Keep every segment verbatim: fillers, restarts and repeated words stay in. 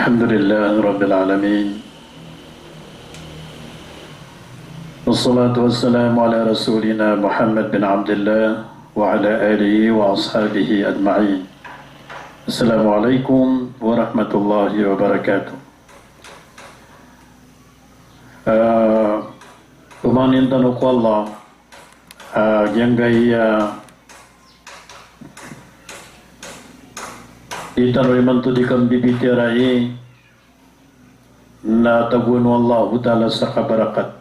الحمد لله رب العالمين. والصلاة والسلام على رسولنا محمد بن عبد الله وعلى آله وأصحابه أجمعين. السلام عليكم ورحمة الله وبركاته. Ah, pamangnin tano ko Allah, ah, giyangkaya, ah, di tano imanto di kambibitiyarai, na tagoan o Allahu Ta'ala sa kabarakat.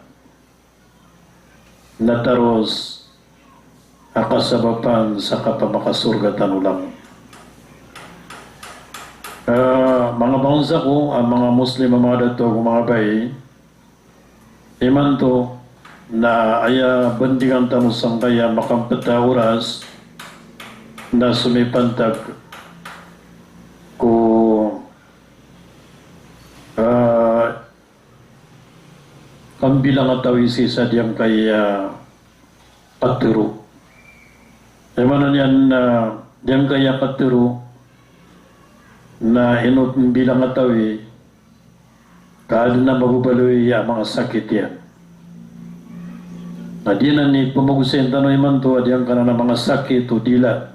Na taros a kasabapan sa kapamakasorga tano langon. Ah, manga bangsa ko, ah, manga Muslim, manga dato ago manga bai, imanto na aya bandingan tano sangkaya makampet a oras na somipantag ko, ah, kambilangatawi sii sa diyangkaya, ah, katero. Aya maana niyan na diyangkaya katero na ino pembilangatawi ka aden a mababaloy a manga sakit iyan. Na di anan i pemagosayin tano imanto a diyangkanan a manga sakit o dila,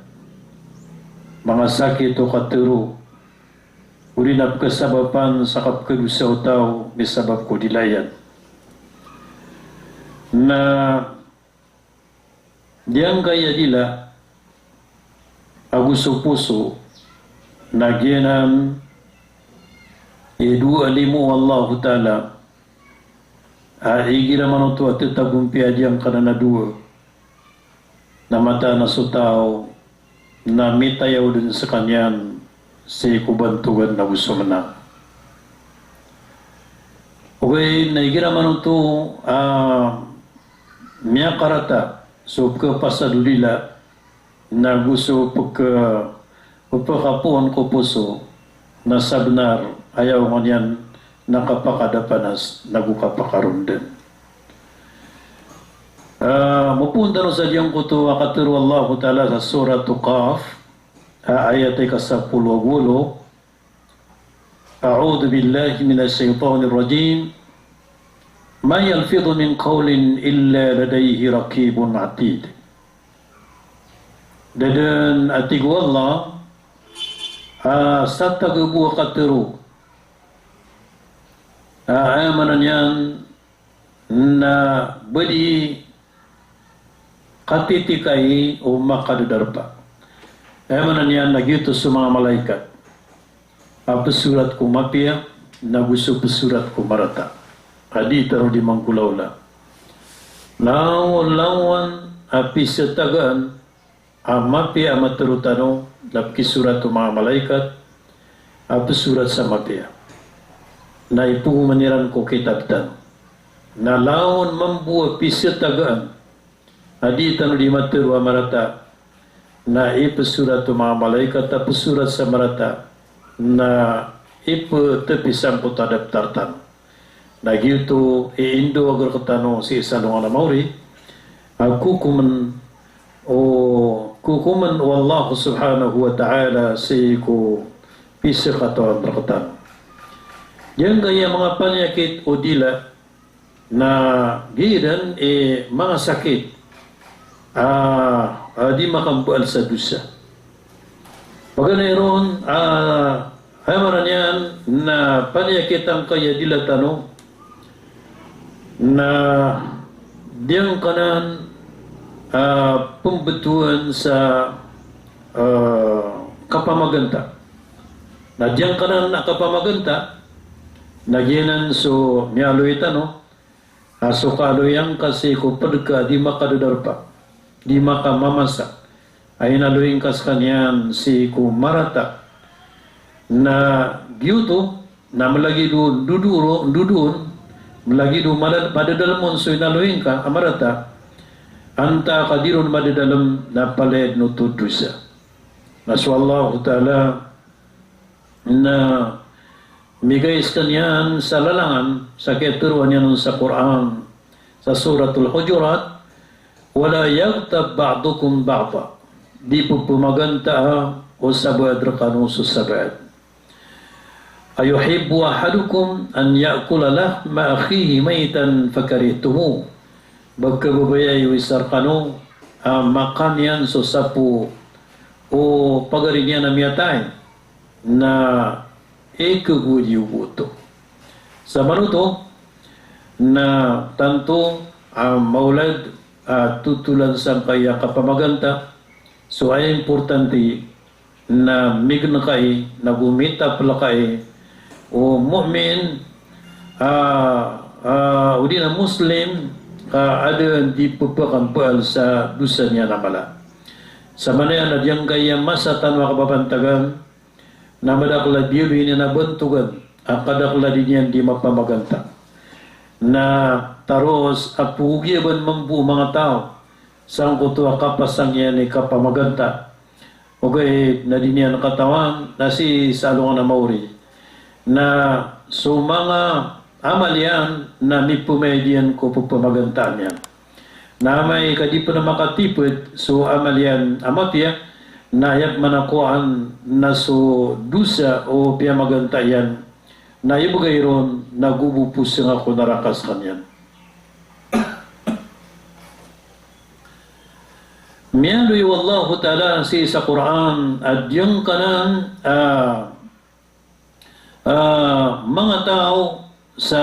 manga sakit o katero, odi na pekasabapan sa kapekadosa o taw misabap ko dila iyan. Na diyangkaya dila ago so poso na giyanan i dowa a limo o Allahu Ta'ala a igira manoto a tetagompiya diyangkanan a dowa na mataan a so taw na mitayaw den sekaniyan sii ko bantogan ago so menang. Ogaid na igira manoto a miyakarata so pekepasad o dila na go so peke-, pepekapoon ko poso, na sabenar a aya onga niyan na kapakadapanas na go kapakaronden. Ah, mapoon tano sa diyangkoto a katero o Allahu Ta'ala sa Suratu Qaf, ah, ayat a ika sapolo ago walo, A'udhu billahi minash shaytanir rajim. Ma yalfidhu min qawlin illa ladayhi raqibun atid. Da den, a tig o Allah, a satag bo a katero, a aya maana niyan na ba di katitikai o makadadarpa. Aya maana niyan na giyoto so manga malaikat a pesorat ko mapiya, na go so pesorat ko marata. A di tano di manggolawla. Langon, langon a pisetagaan a mapiya a matero tano, na pekisorat o manga malaikat a pesorat sa mapiya. Na ipogoman iran ko kitab tano. Na langon mambo a pisetagaan a di tano di matero a marata, na ipesorat o manga malaikat a pesorat sa marata, na ipetepi sangkoto a daptar tano. Na giyoto i indoag rektano sii sa alongan a maori a kokomen o, kokomen o Allah subhanahu wa ta'ala sii ko pisekatawan rektano. Giyangkaya manga paniyakit o dila na giya den i manga sakit a, a di makambaal sa dosa. Paganay ron, a, aya maana niyan na paniyakit angkaya dila tano na diyangkanan a pembetowan sa, a, kapamaganta. Na diyangkanan a kapamaganta, na giyanan so miyaaloy tano, A so kaaloy angka sii ko pd ka a di makadadarpa, di makamamasa, a inaloy ngka skaniyan sii ko marata. Na giyoto, na mlagid o ndodoro-, ndodoon, mlagid o mada-, madadalm on so inaloy ngka a marata, antaa ka di ron madadalm na palaya dn oto dosa. Na so Allahu Ta'ala na migay skaniyan sa lalangan sa kiyatharoa niyan on sa Qur'an, sa Suratul Hujurat, "Wala yaghtab ba'dukum ba'da." Di pphamaganta o sabaad rkano so sabaad. "Ayuhibbu ahadukum an ya'kula lahma akhihi maytan fakarihtumuh." Ba kababaya o isa rkano a makan iyan so sapo o pagari niyan a miyatay, na ikagowad iyo bo oto. Sa manoto, na tanto a maolad a totolan sangkai a kapamaganta, so aya importante na mignkai, na go mitapl kai o mu'min, a, a, odi na Muslim, ka adn di pphakampaal sa dosa niyan a mala. Sa manaya na giyangkaya masa tano a kapapantagan, na madakl a di ron iyan a bantogan a kadakl a di niyan di mapamaganta. Na taros a pgogiyaban mambo o manga taw sangkoto a kapasang iyan i kapamaganta. Ogaid na di niyan katawan na sii sa alongan a maori na so manga amal iyan na mipmayad iyan ko pphamaganta iyan. Na amay ka di pn makatipd so amal iyan a mapiya, na aya pman a kowaan na so dosa o piyamaganta iyan, na ibgay ron na go bo posnga ko naraka skaniyan. Miyaaloy o Allahu Ta'ala sii sa Qur'an a giyangkanan a ah, manga taw sa,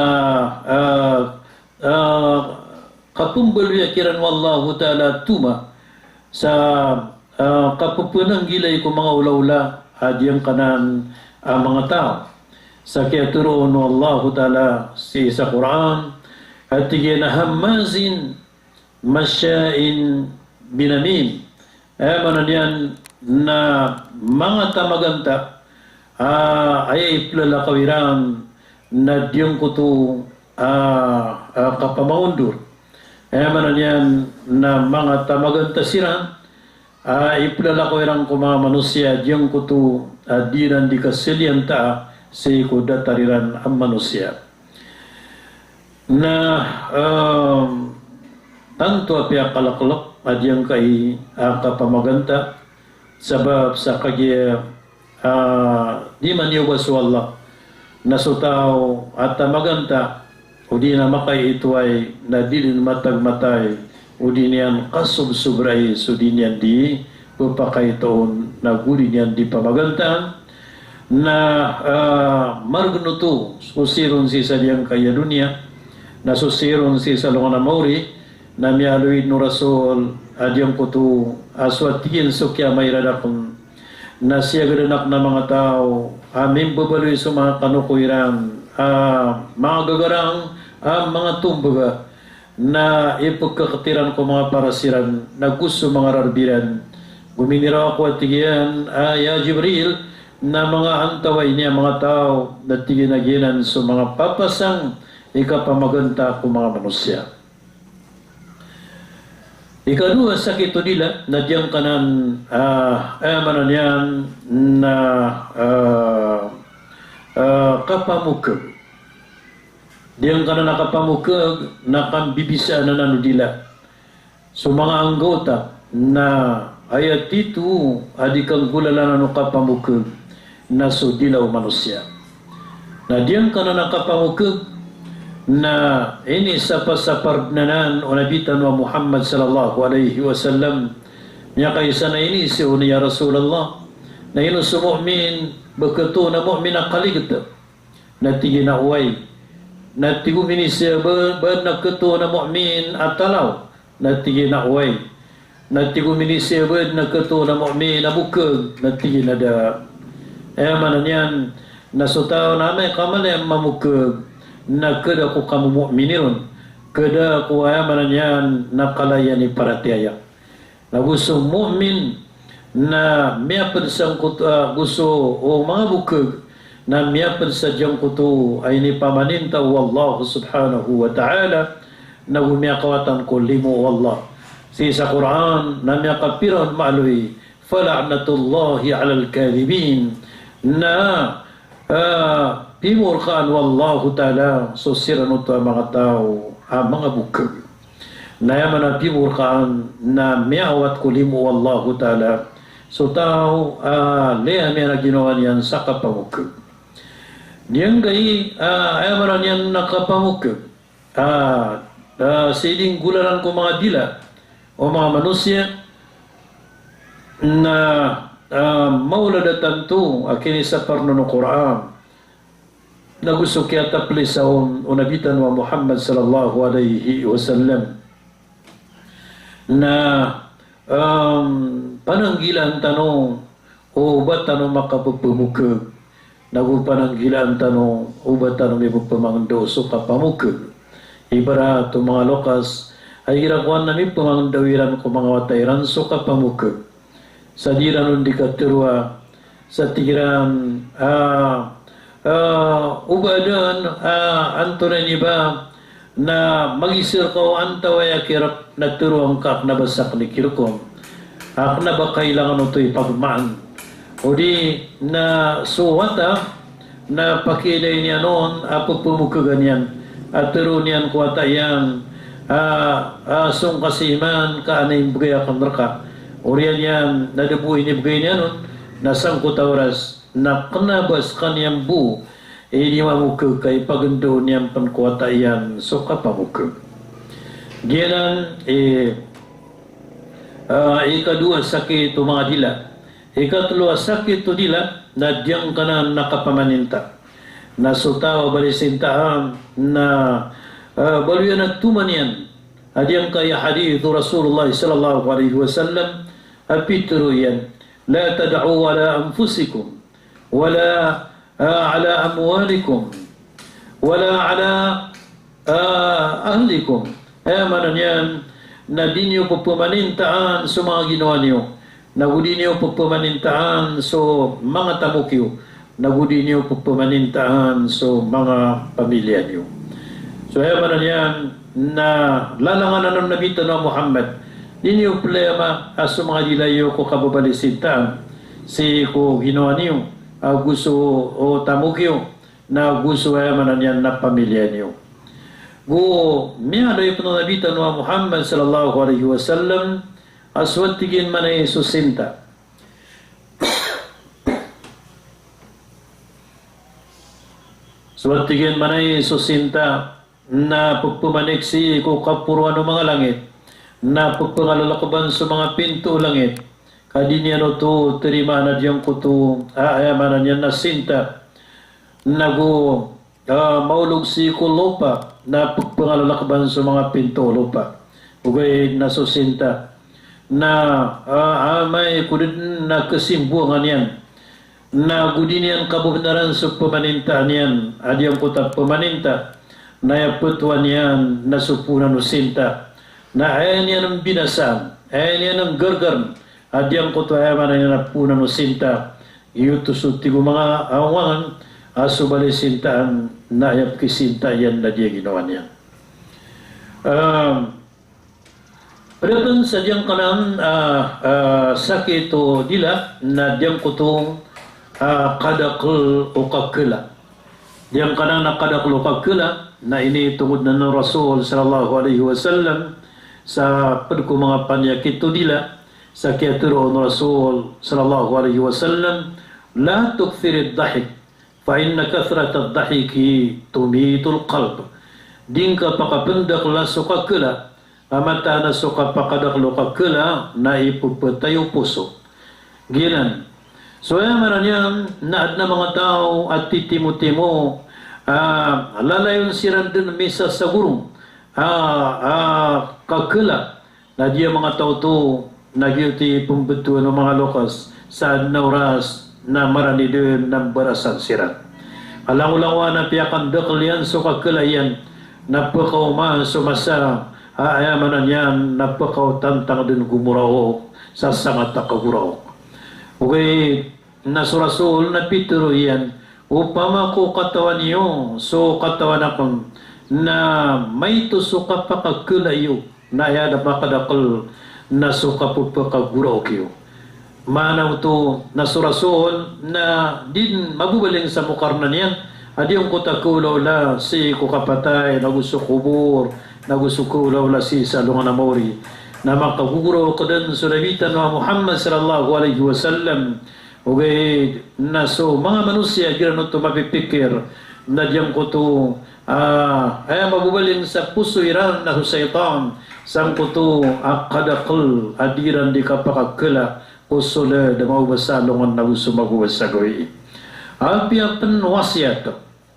ah, ah, kapmbaloya kiran o Allahu Ta'ala a toma sa, ah, kapphanaggilai ko manga olaola a giyangkanan a manga taw. Sa kiyatharo on o Allahu Ta'ala sii sa Qur'an, a tig iyan a hammazin masya'in binamim. Aya maana niyan na manga tamaganta, ah, aya iplalakaw iran na giyangkoto, ah, ah, kapamaondur. Aya maana niyan na manga tamaganta siran, ah, iplalakaw iran ko manga manosiya giyangkoto, ah, di iran di kasaliyan ta sii ko datar iran a manosiya. Na, em, tanto a piyakalaklk a giyangkai a kapamaganta, sabap sa kagiya, ah, di maniyoba so Allah, na so taw a tamaganta, odi na makaitoay, na di dn matagmatay, odi niyan kasobsobrai so di niyan di pphakaitoon, na go di niyan di pamagantaan, na, ah, margn oto so sii ron sii sa giyangkaya doniya, na so sii ron sii sa alongan a maori, na miyaaloy o Rasul a giyangkoto a so a tig iyan so kiyamairad akn, na siyagadan akn a manga taw a mimbabaloy so manga kanoko iran a manga gagarang a manga tombaga, na ipkkt iran ko manga paras iran, na go so manga rarb iran. Go miniraw ako, a tig iyan, a ya Jibril, na manga antaa ini a manga taw? Na tig iyan a giyanan so manga papasang i kapamaganta ko manga manosiya. Ikadowa sa kito dila na giyangkanan, ah, aya maana niyan na, ah, ah, kapamokg. Giyangkanan a kapamokg na kambibisaan anan o dila so manga anggawta, na aya tito a di kanggolalan o kapamokg na so dila o manosiya. Na giyangkanan a kapamokg na inisapasapar dn anan o Nabi tano a Muhammad sallallahu alaihi wasallam. Miyakaisa na inizaan on, ya Rasulullah, na ino so mu'min, ba katoon a mu'min a kaligta? Na tig iyan a oway. Na tig o minisabaad, ba adn a katoon a mu'min a talaw? Na tig iyan a oway. Na tig o minisabaad, na katoon a mu'min a mokg? Na tig iyan a da. Aya maana niyan na so taw na amay ka mala iyan mamokg na kda ko kamomo'mini ron. Keda ko aya maana niyan na kala iyan i paratiyaya. Na go so mu'min na miyaped sangkoto, ah, go so, o manga bokeg, na miyaped sa giyangkoto a inipamaninta o Allah subhanahu wa ta'ala, na go miyakawatan ko limo o Allah. Sii sa Qur'an, na miyakapira on maaloy, "Fala'natullahi 'alal kadhibin." Na, ah, pimorkaan o Allahu Ta'ala so siran oto a manga taw a manga bokeg. Na aya maana pimorkaan na miyaawat ko limo o Allahu Ta'ala so taw a, ah, laya miyan a ginawa niyan sa kapamokeg. Giyangkai, ah, aya maana niyan na kapamokeg. Ah, ah, sii di nggolalan ko manga dila o manga manosiya na, ah, maolad a tanto a kinisaparn on o Qur'an. Na go so kiyataplisa on o Nabi tano a Muhammad sallallahu alaihi wasallam. Na, em, pananggilaan tano o ba tano makapepemokeg. Na go pananggilaan tano o ba tano mipepemangndao so kapamokeg. Ibarat o manga lokas a igira kowan na mipemangndao iran ko manga wata iran so kapamokeg. Sa di iran on di kateroa, sa tig iran, ah, ah, o ba den, ah, antonaa ini ba, na magiza rka o antawaa i kirek na teroa ngka a kena ba saken i kirek on. A kena ba kailangan oto i pagmaan. O di na so wata na pakiilay niyan on a pepemokegan iyan, a teroon iyan ko wata iyan, a, a, song ka si iman ka an i mbegay aken rka. Oriyan iyan na da bo inibegay niyan on, na sangkoto a oras na kena ba sekaniyan bo i di mamokeg ka ipagendao niyan pen ko wata iyan so kapamokeg. Giyanan i, a, ikadowa a sakit o manga dila. Ikatelo a sakit o dila na giyangkanan a kapamaninta. Na so taw a balisintaan na, a, baloy iyan a toman iyan a giyangkaya hadith o Rasulullah sallallahu alaihi wasallam a pitero iyan, "La tad'u ala anfusikum, wala, ah, ala amwalikum, wala ala, ah, ahlikum." Aya maana niyan na di niyo pepemanintaan so manga ginawa niyo, na go di niyo pepemanintaan so manga tamok iyo, na go di niyo pepemanintaan so manga pamilya niyo. So aya maana niyan na lalangan anan o Nabi tano a Muhammad, di niyo pelaya ma a so manga dila iyo ko kababalisintaan sii ko ginawa niyo, a, go so, o, tamok iyo, na go so aya maana niyan na pamilya niyo. Go miyaaloy pen o Nabi tano a Muhammad sallallahu alaihi wasallam a so tig iyan manay so sinta. So tig iyan manay so sinta na pepemanik sii ko kaporoan o manga langit, na pepengalalekban so manga pinto o langit, ka di niyan oto terimaan a giyangkoto a, aya maana niyan na sinta. Na go, a, maolog sii ko lopa, na pepengalalekban so manga pinto o lopa. Ogaid na so sinta na, a, amay ko da den a kesimbowangan iyan, na go di niyan kabebenaran so pemanintaan iyan a giyangkoto a pemaninta, na aya petowan iyan na so poonan o sinta na aya niyan mbinasaan, aya niyan nggargaren a giyangkoto a, aya maana niyan na poonan o sinta. Giyoto so tig o manga awangan a so balisintaan na aya pekisinta iyan na giya ginawa niyan. Em, Ped aken sa giyangkanan a, a, sakit o dila na giyangkoto a kadakel o kakela. Giyangkanan a kadakel o kakela na initongod anan o Rasul sallallahu alaihi wasallam sa ped ko manga paniyakit o dila, sa kiyatero on o Rasul sallallahu alaihi wasallam, "La tukthiri dhahik, fa inna kathratad dhahiki tumitul qalb." Di ngka pakapendakela so kakela, a mataan a so kapakadakel o kakela na ipepetay o poso. Giyanan. So aya maana niyan na aden a manga taw a titimotimo, a, lalayon siran den misasagorong a, a, kakela. Na giya manga taw oto na giyoto i pembetowan o manga lokas sa aden a oras na marani den na mbarasan siran. Ka langolangowan a piyakandakel iyan so kakela iyan, na pkaoma so masa a aya maana niyan na pkaotantang dn ko moraok sa sangat a kagoraok. Ogaid na so Rasul na pitharo iyan, opama ko katawan iyo so katawan akn na maito so kapakakala iyo, na aya da makadakl na so kapphakagoraok iyo. Maana oto na so Rasul na di dn mababaling sa mokarna niyan a giyangkoto a kaolaola sii ko kapatay, nago so kobor, nago so kaolaola sii sa alongan a maori. Na makagogoraok dn so Nabi tano a Muhammad sallallahu alaihi wasallam. Ogaid na so manga manosiya igira oto mapipikir na giyangkoto a aya mababaling sa poso iran na so shaytan sangkoto a kadakl a di iran di kapakakala ko soled a mababa sa alongan nago so mababa sa gawii. Apiya pn wasiyat,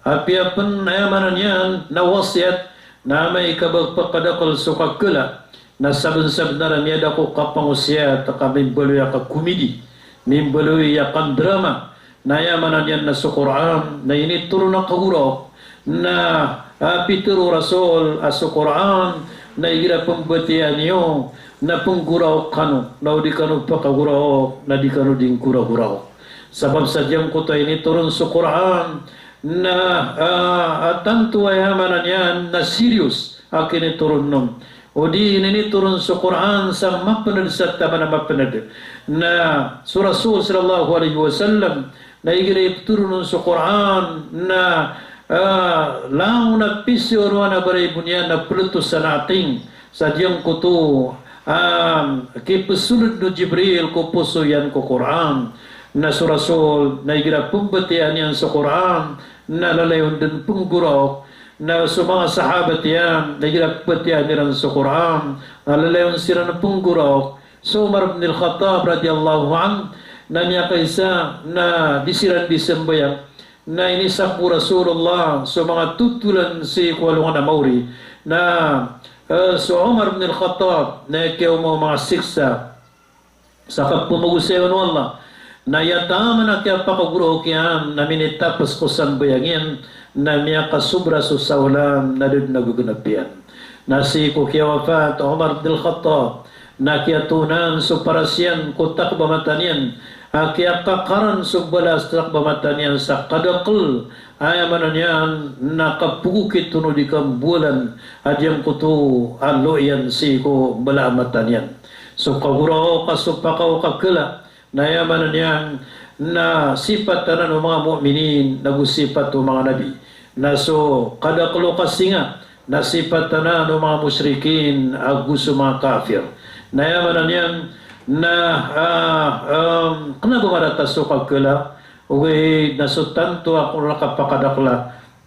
apiya pn aya maana niyan na wasiyat na amay ka ba pkadakl so kakala, na sabnsabnar a miyada ko kapangosiyat ka mimbaloy a kakomidi, mimbaloy a kandrama, na aya maana niyan na so Qur'an na initoron a kagoraok. Na, ah, pitharo o Rasul a so Qur'an na igira pmbatiyaa niyo na pnggoraok kano, na o di kano pakagoraok, na di kano di nggoragoraok. Sabap sa giyangkoto a initoron so Qur'an na, ah, ah, tanto a aya maana niyan na serious a kinitoron on. O di initoron so Qur'an sa mapnd sa taman a mapnd. Na so Rasul sallallahu alaihi wasallam na igira ipthoron on so Qur'an na, ah, langon a pisiyoron a ba ray bo niyan na pltosan a ating sa giyangkoto, ah, kipsoled o Jibril ko poso iyan ko Qur'an. Na so Rasul na igira pmbatiyaa niyan so Qur'an na lalayon dn pnggoraok. Na so manga sahabat iyan na igira pmbatiyaa iran so Qur'an na lalayon siran pnggoraok. So Umar bin Al-Khattab radiyallahu anhu na miyakaisa na di siran di sambayang. Na inisap o Rasulullah so manga totolan sii ko alongan a maori. Na, eh, so Umar bin Al-Khattab na kiyaoma o manga siksa sa kapmagosay on o Allah. Na aya taman a kiyapakagoraok iyan na minitaps ko sambayang iyan na miyakasobra so saolan na da dn a gaganap iyan. Na sii ko kiyawafat o Umar bin Al-Khattab na kiyatoonan so paras iyan ko takb a mata niyan, a kiyakakaran so bala sa takb a mata niyan sa kadakl, aya maana niyan na kapogokit on o di kambowalan a giyangkoto a lo iyan sii ko bala a mata niyan. So kagoraok a so pakaokakala, na aya maana niyan na sipat anan o manga mu'minin, nago sipat o manga nabi. Na so kadakl o kasinga, na sipat anan o manga mushrikin, ago so manga kafir. Na aya maana niyan na, ah, em, kna ba marata so kakala, ogaid na so tanto a kon a kapakadakla,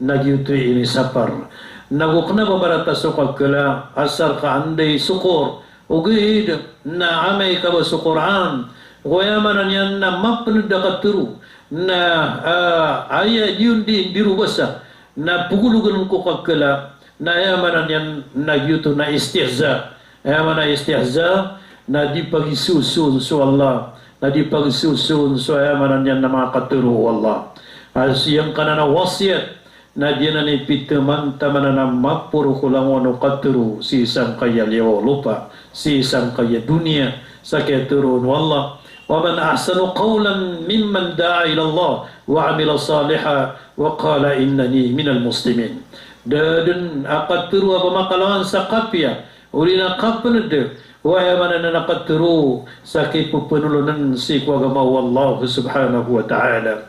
na giyoto i inisapar. Nago kna ba marata so kakala, asar ka anda i sokor, ogaid na amay ka ba so Qur'an, ko aya maana niyan na mapnd a katharo, na, ah, aya di on di, di ron basa, na pgologn ko kakala, na aya maana niyan na giyoto na istihza. Aya maana istihza, na di pagisoson so Allah, na di pagisoson so aya maana niyan na manga katharo o Allah. A siyangkanan a wasiyat, na di anan i pitaman taman a maporo ko langon o katharo sii sangkaya liyawaw lopa, sii sangkaya doniya, sa kiyatharo o Allah. Wa man ahsanu qawlan mimman da'a ila Allah wa amila salihan wa qala innani minal muslimin. Da dn a katharo a ba makalangon sa kapiya, odi na kapnd, o aya maana niyan na katharo sa kipphnolon sii ko agama o Allah subhanahu wa ta'ala.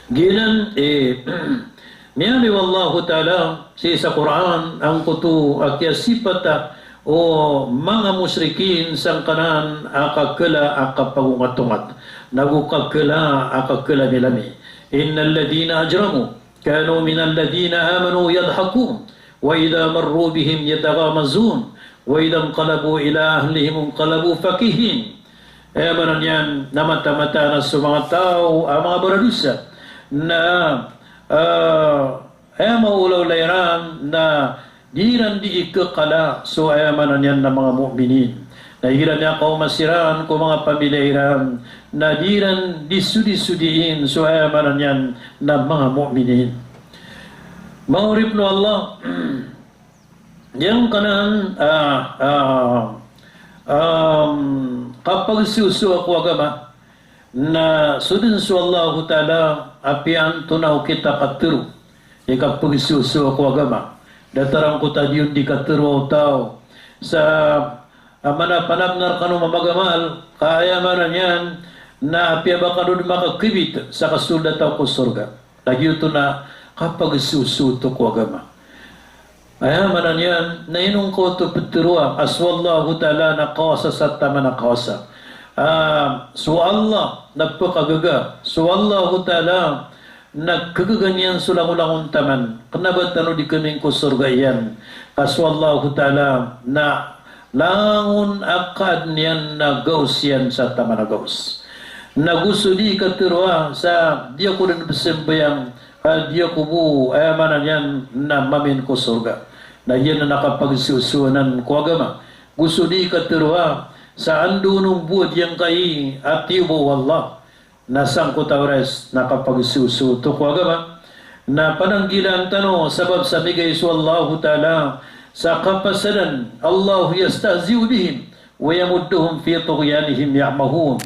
Giyanan, eh, miyaaloy o Allahu Ta'ala sii sa Qur'an angkoto a kiyasipata o manga mushrikin sangkanan a kakala a kapagongatongat, nago kakala a kakala milami. Innal ladhina ajramu kanu minal ladhina amanu yadhakun, wa idha marru bihim yataghamazun, wa idha inqalabu ila ahlihim inqalabu fakihin. Aya maana niyan na mataan-mataan a so manga taw a manga baradosa na, ah, aya maolaola iran na di iran di ikakala so aya maana niyan na manga mu'minin. Na igira miyakaoma siran ko manga pamilya iran, na di iran di sodi-sodiin so aya maana niyan na manga mu'minin. Manga oripn o Allah, giyangkanan a, a, a, kapagsosowa ko agama, na so dn so Allahu Ta'ala a piyaantonaa o kita katharo i kapagsosowa ko agama. Datar angkoto a di on di katharo o taw sa a mana panabnar kano mamagamal, ka aya maana niyan na apiya ba kano dn makakibit sa kasold a taw ko sorga. Na giyoto na kapagsoso oto ko agama. Aya maana niyan na ino ngka oto ptharoa a so Allahu Ta'ala na kawasa sa taman a kawasa. A, so Allah na pkhagaga, so Allahu Ta'ala na khagaga niyan so langolangon taman. Kna ba tano di kming ko sorga iyan. Ka so Allahu Ta'ala na langon a kaadn iyan na gaos iyan sa taman a gaos. Na go so di katharoa sa di ako dn pzambayang, ka di ako bo, aya maana niyan na mamin ko sorga. Na giyanan a kapagsosowa anan ko agama. Go so di katharoa sa anda on bo a giyangkai a tiyoba o Allah. Na sangkoto a oras na kapagsoso oto ko agama. Na pananggilaan tano sabap sa migay so Allahu Ta'ala sa kapasadan, Allahu yastahzi'u bihim wa yamudduhum fi tughyanihim ya'mahun.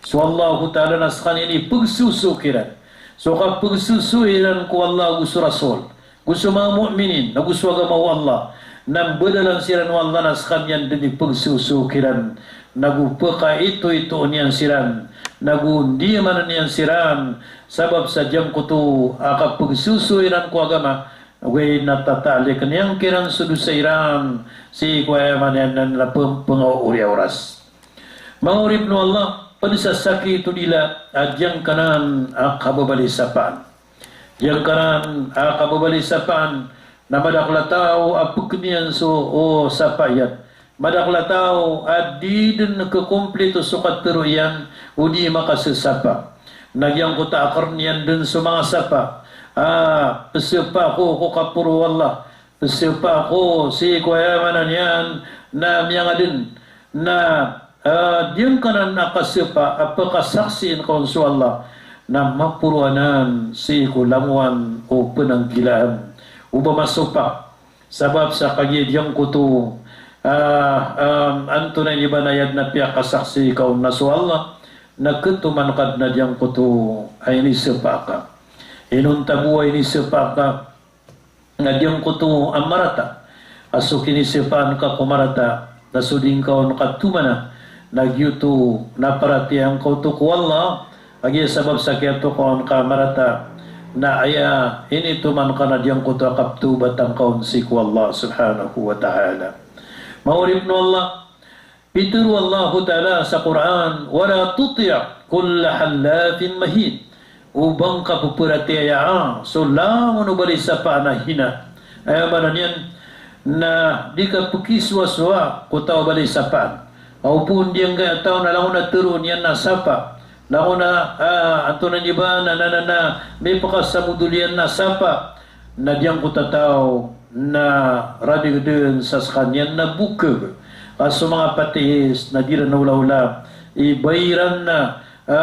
So Allahu Ta'ala na skaniyan i pagsoso kiran. So kapagsoso iran ko Allah ago so Rasul, go so manga mu'minin, ago so agama o Allah, na mbadalan siran o Allah na skaniyan dn i pagsoso kiran, na go pkaitoitoon iyan siran, na go ndiyaman iyan siran, sabap sa giyangkoto a kapagsoso iran ko agama, na go aya na tataalikn iyan kiran so dosa iran, sii ko aya maana niyan na pm-, pngaori a oras. Manga oripn o Allah, pd sa sakit o dila a giyangkanan a kababalay sapaan. Giyangkanan a kababalay sapaan, na madakl a taw a pkn iyan so, o, sapa iyan. Madakl a taw a di dn kkomplito so katharo iyan, o di makasasapa. Na giyangkoto a karn iyan dn so manga sapa. A, psapa ako ko kaporo o Allah. Psapa ako sii ko aya maana niyan na miyangadn. Na, a, giyangkanan a kasapa a pkasaksiin ka on so Allah na maporo anan sii ko langowan o pnanggilaan o ba masopak. Sabap sa kagiya giyangkoto, a, a, antonaa ini ba na aya dn a piyakasaksi ka on na so Allah, na khatoman ka dn a giyangkoto a inisapa ka. Inonta bo a inisapa ka na giyangkoto a marata. A so kinisapaan ka ko marata, na so di ngka on katomana, na giyoto na paratiyayaan ka oto ko Allah, a giya sabap sa kiyatokawan ka a marata, na aya initoman ka na giyangkoto a kapthawbatan ka on sii ko Allah subhanahu wa ta'ala. Manga oripn o Allah, pitharo o Allahu Ta'ala sa Qur'an, "Wa la tuti' kulla hallafin mahin." O ba ngka pphratiyaya so langon o balay sapaan a hina. Aya maana niyan na di ka pkisowasowa ko taw a balay sapaan. Aw pn giyangkaya taw na langon a tharoon iyan na sapa. Langon a, a, antonaa ini ba na, na, na, na, mipkasamodol iyan na sapa. Na giyangkoto a taw na rabig dn sa skaniyan na bokg. Ka so manga patihis na di ran olaola i ba iran na, a,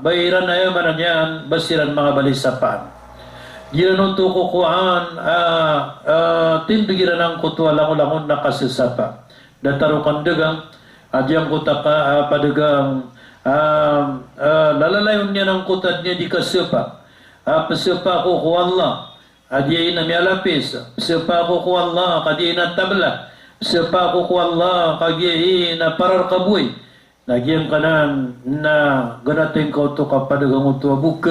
ba iran, aya maana niyan, ba siran manga balay sapaan. Di ran oto kokowaan, a, a, tindg iran angkoto a langolangon a kasasapa. Datar o kandagang, a giyangkoto a ka, a, padagang, a, a, lalalayon iyan angkoto a di niyan di kasapa. A, psapa ako ko Allah a giya i na miyalapis, psapa ako ko Allah ka giya i na tabla, psapa ako ko Allah ka giya i na pararkaboway. Na giyangkanan na ganating ka oto ka padagang oto a bokg,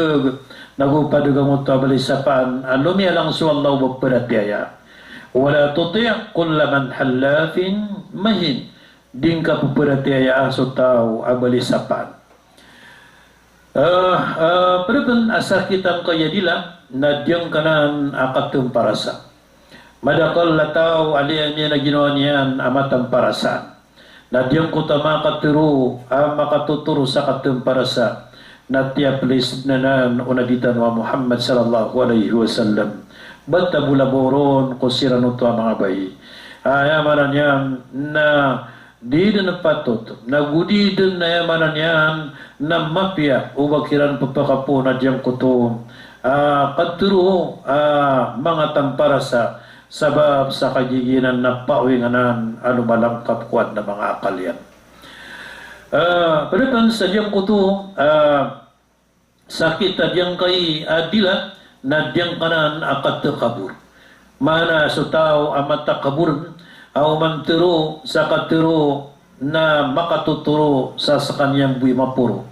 nago padagang oto a balay sapaan a lomiyalang so Allah o ba pratiyaya. Wa la tuti' kulla man hallafin mahin. Di ngka pphratiyaya so taw a balay sapaan. A, a, pd pn a sakit angkaya dila na giyangkanan a kathmparasa. Madakl a taw a liyamiyan a ginawa niyan a mathmparasaan. Na giyangkoto a makatharo a makatotoro sa kathmparasa na tiyaplis dn anan o Nabi tano a Muhammad sallallahu alaihi wasallam. Ba ta bo labaw ron ko siran oto a manga bai. Aya maana niyan na di dn patot, nago di dn, aya maana niyan na mapiya o ba kiran pphakapoon a giyangkoto a, katharo a manga tamparasa, sabap sa kagiya giyanan na paoying anan a lomalangkap ko adn a manga akal iyan. A, pd pn sa giyangkoto a sakit a giyangkai a dila na giyangkanan a katakabur. Maana so taw a matakabur a oman tharo sa katharo na makatotoro sa skaniyan bo i maporo,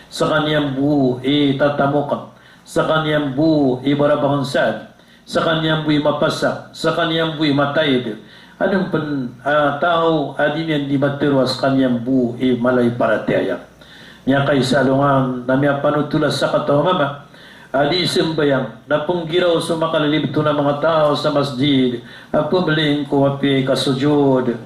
skaniyan bo i tatamokn, skaniyan bo i barabangnsaad, skaniyan bo i mapasang, skaniyan bo i mataid. Adn pn a taw a di niyan di matharo a skaniyan bo i mala i paratiyaya. Miyakaisa a alongan na miyapanothol a sakataw a mama a di sambayang, na pnggiraw so makalilibto na manga taw sa masjid a pmbliin ko mapiya i kasojod.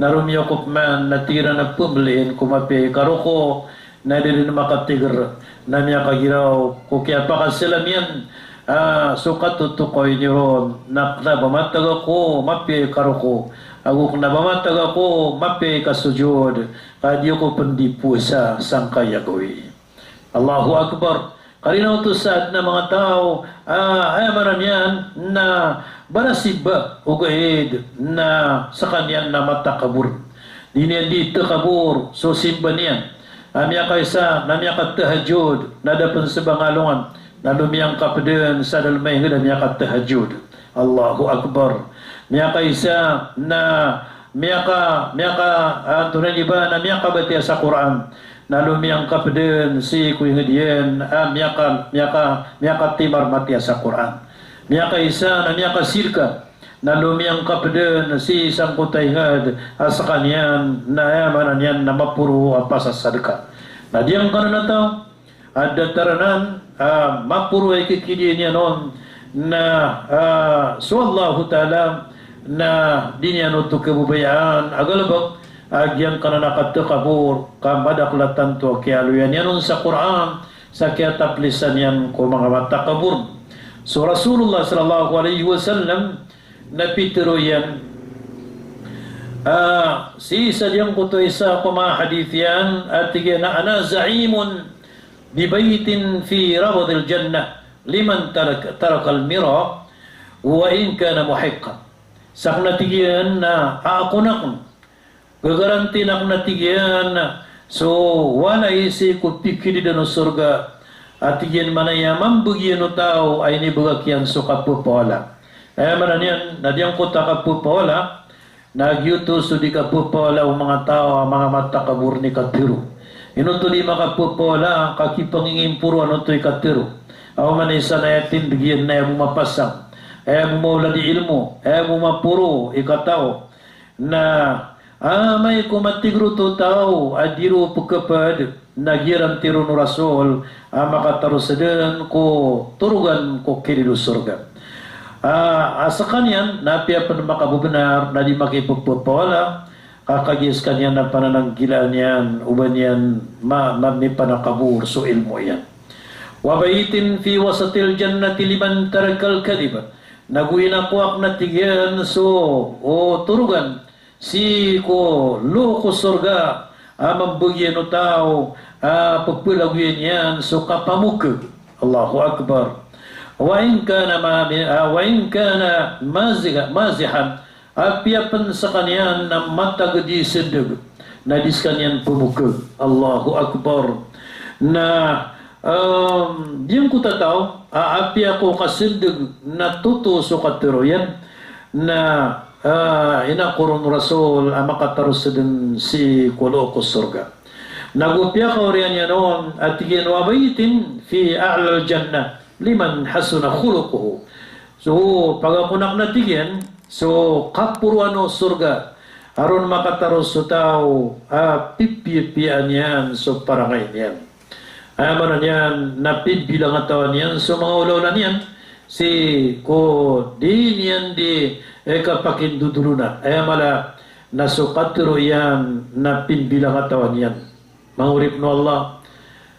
Na romiyokop man na tig iran a pmbliin ko mapiya i karoko, na di dn makatigr, na miyakagiraw ko kiyapakasalam iyan a so katotokawi niyo ron na kna ba matag ako mapiya i karoko, ago kna ba matag ako mapiya i kasojod, ka di ako pn di powasa sangkai a gawii. Allahu Akbar. Karina oto sa adn a manga taw a, aya maana niyan na barasiba, ogaid na skaniyan na matakabur. Di niyan di takabur so simba niyan. A miyakaisa na miyakatahajjud, na da pn sba nga alongan na lomiyangkap dn sa dalm a ingd a miyakatahajjud. Allahu Akbar. Miyakaisa na miyaka, miyaka, antonaa ini ba, na miyakabatiya sa Qur'an. Na lomiyangkap dn sii ko ingd iyan a miyaka, miyaka, miyakatimar matiya sa Qur'an. Miyakaisa na miyakasirka. Na lomiyangkap dn sii sangkoto a ingd a skaniyan na aya maana niyan na maporo a pasasadka. Na giyangkanan a taw a datar anan a maporo a ikikidi niyan on na, a, so Allahu Ta'ala na di niyan oto kababayaan a galbk a giyangkanan a katakabur, ka madakl a tanto a kiyaaloya niyan on sa Qur'an, sa kiyataplisan iyan ko manga matakabur. So Rasulullah sallallahu alaihi wasallam na pitharo iyan, a, sii sa giyangkoto a isa ko manga hadith iyan, a tig iyan a, "Ana za'imun bi baytin fi rabadil jannah liman tarak-, tarakal mira wa in kana muhiqqan." Sakn a tig iyan na, a, ako nakn gagarantin akn a tig iyan so walay sii ko pikidi dn o sorga a tig iyan manaya mambagian o taw a inibagak iyan so kapphawala. Aya maana niyan na giyangkoto a kapphawala na giyoto so di kapphawala o manga taw a manga matakabor ni katharo. Ino oto di makaphawala ka kipangingimporoan oto i katharo. Aw manaya sa na aya tindg iyan na aya bo mapasang, aya bo maolad i ilmo, aya bo maporo i kataw. Na amay ko matigr oto taw a di ron pkhapd, na giyaranti ron o Rasul a makataros dn ko torogan ko kirid o sorga. A, a skaniyan na apiya pn makababnar na di makipphawala, ka kagiya skaniyan na panananggilaan iyan o ba niyan ma-, ma-, mipanakabor so ilmo iyan. Wa baytin fi wasatil jannati liman tarakal kadhib. Nago inako akn a tig iyan so, o, torogan sii ko loo ko sorga a mambagian o taw a pphalagoyan iyan so kapamokg. Allahu Akbar. Wa in kana ma-, a, wa in kana maziha-, mazihan, apiya pn skaniyan na matag di sndg, na di skaniyan pmokg. Allahu Akbar. Na, em, giyangkoto a taw a apiya ko kasndg na toto so katharo iyan, na, a, inako ron o Rasul a makataros dn sii ko loo ko sorga. Nago piyakaoriyan iyan on a tig iyan, wa baytin fi a'lal jannah liman hasuna khuluquhu. So, pagakon akn a tig iyan so kaporoan o sorga a ron makataros so taw a pipiyapiya niyan so parangay niyan. Aya maana niyan na pimbilangatawan iyan so manga olaola niyan sii ko di niyan di, e, kapakindodolona. Aya mala na so katharo iyan na pimbilangatawan iyan. Manga oripn o Allah,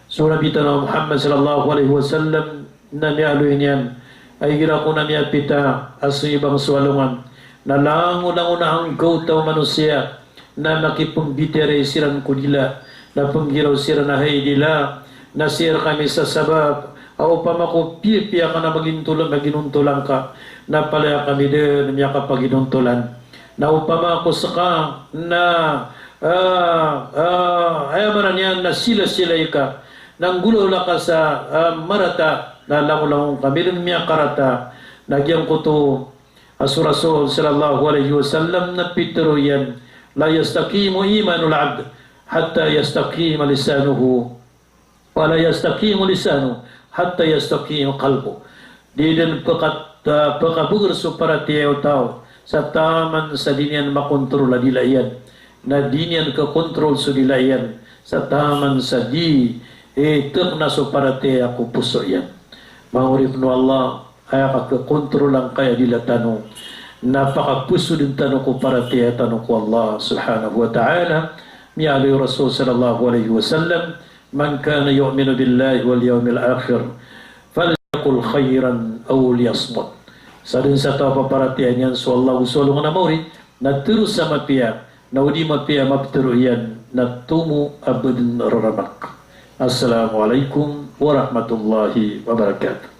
so Nabi tano a Muhammad sallallahu alaihi wasallam na miyaaloy niyan a igira ko na miyapita a so ibang so alongan na langolangon a anggawta o manosiya na makipmbitiyarai siran ko dila, na pnggiraw siran a hay dila, na sii rkami sasabap A opama ko piyapiya ka na magintolan, maginontolan ka, na palaya kami den miyakapaginontolan. Na opama ko seka na, ah, ah, aya maana niyan na silasilai ka, na nggolawla ka sa, ah, marata, na langolangon kami den miyakarata. Na giyangkoto a so Rasul sallallahu alaihi wasallam na pitero iyan, "La yastaqimu imanul abd hatta yastaqima lisanuhu, wa la yastaqimu lisanuhu hatta yastaqima qalbuhu." Di den pekat-, ah, pekabeger so paratiyaya o taw sa taman sa di niyan makontrol a dila iyan. Na di niyan kekontrol so dila iyan sa taman sa di, eh, tekna so paratiyaya ko poso iyan. Manga oripen o Allah, aya kakekontrol angkaya dila tano, na pakapesoden tano ko paratiyaya tano ko Allah subhanahu wa ta'ala. Miyaaloy o Rasul sallallahu alaihi wasallam, "Man kana yu'minu billahi wal yawmil akhir, falyaqul khairan aw liyasmut." Sa den sa taw a paparatiyaya niyan so Allah ago so alongan a maori, na tero sa mapiya, na o di mapiya a mapetero iyan, na tomo a ba den raramak. Assalamu alaikum warahmatullahi wabarakatuh.